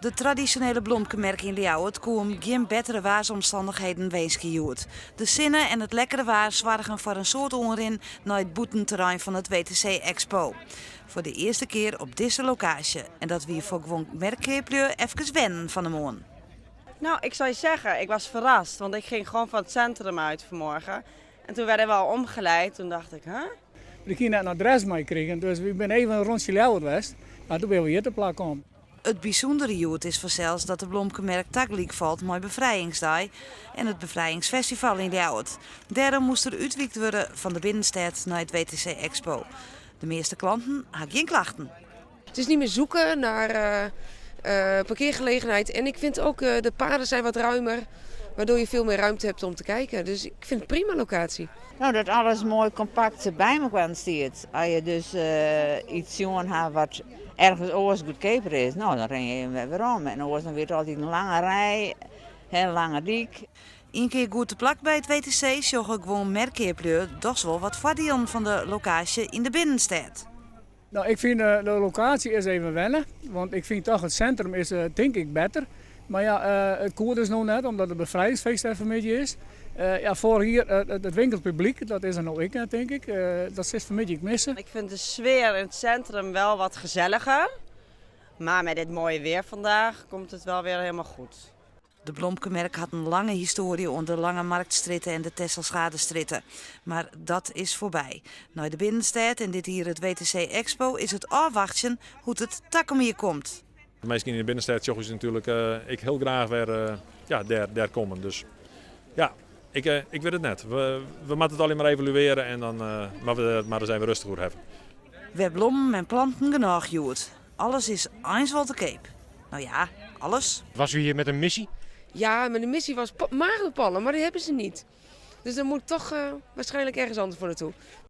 De tradisjonele blomkemerk yn Ljouwert koe him gjin bettere waarsomstannichheden winskje hjoed. De sinne en it lekkere waar soargen foar in soad oanrin nei it bûtenterrein fan it WTC Expo. Foar de earste kear op dizze lokaasje en dat wie foar guon merkkeaplju efkes wennen fan 'e moarn. Nou, ik zou je zeggen, ik was verrast, want ik ging gewoon van het centrum uit vanmorgen. En toen werden we al omgeleid, toen dacht ik, huh? Ik hie net in adres meikrigen, dus wy binne even in rûntsje Ljouwert west. Mar doe binne we hjir te plak kommen. It bysûndere hjoed is fansels dat de blomkemerk tagelyk falt mei Befrijingsdei en it Befrijingsfestival yn Ljouwert. Dêrom moast der útwykt wurde fan de binnenstêd nei it WTC Expo. De measte klanten ha gjin klachten. Het is niet meer zoeken naar parkeergelegenheid. En ik vind ook de paden zijn wat ruimer, waardoor je veel meer ruimte hebt om te kijken. Dus ik vind het prima locatie. No, dat alles moai kompakt by mekoar stiet. As je dus iets sjoen ha wat ergens oars goedkeaper is, no, dan rinne je even wer werom. En oars dan wie it altyd in lange rij, in lange dyk. Ien kear goed te plak by it WTC sjogge guon merkkeaplju dochs wol wat foardielen fan de lokaasje yn de binnenstêd. No, ik fyn de lokaasje is even wenne, want ik fyn toch it sintrum is tink ik better. Mar ja, it koe dus no net, omdat it befrijingsfeest dêr fanmiddei is. Ja, foarich jier it winkelpublyk, dat is der no ek net tink ik. Dat silst fanmiddei ek misse. Ik vind de sfeer in het centrum wel wat gezelliger. Maar met dit mooie weer vandaag komt het wel weer helemaal goed. De blomkemerk hat in lange histoarje oan de Lange Marktstrjitte en de Tesselschadestrjitte. Mar dat is foarby. Nei de binnenstêd en dit jier it WTC Expo is it ôfwachtsjen hoe't it takom jier komt. De minsken yn de binnenstêd sjogge ús natuerlik ek hiel graach wer ja, dêr kommen. Dus ja, ik wit it net. We moatte it allegear mar evaluearje en dan moatte we der mar ris even rêstich oer hawwe. Wer blommen en planten genôch hjoed. Alles is eins wol te keap. No ja, alles. Was u hier met een missie? Ja, mijn missie was maagdenpallen, maar die hebben ze niet. Dus dan moet ik toch waarschijnlijk ergens anders voor naartoe.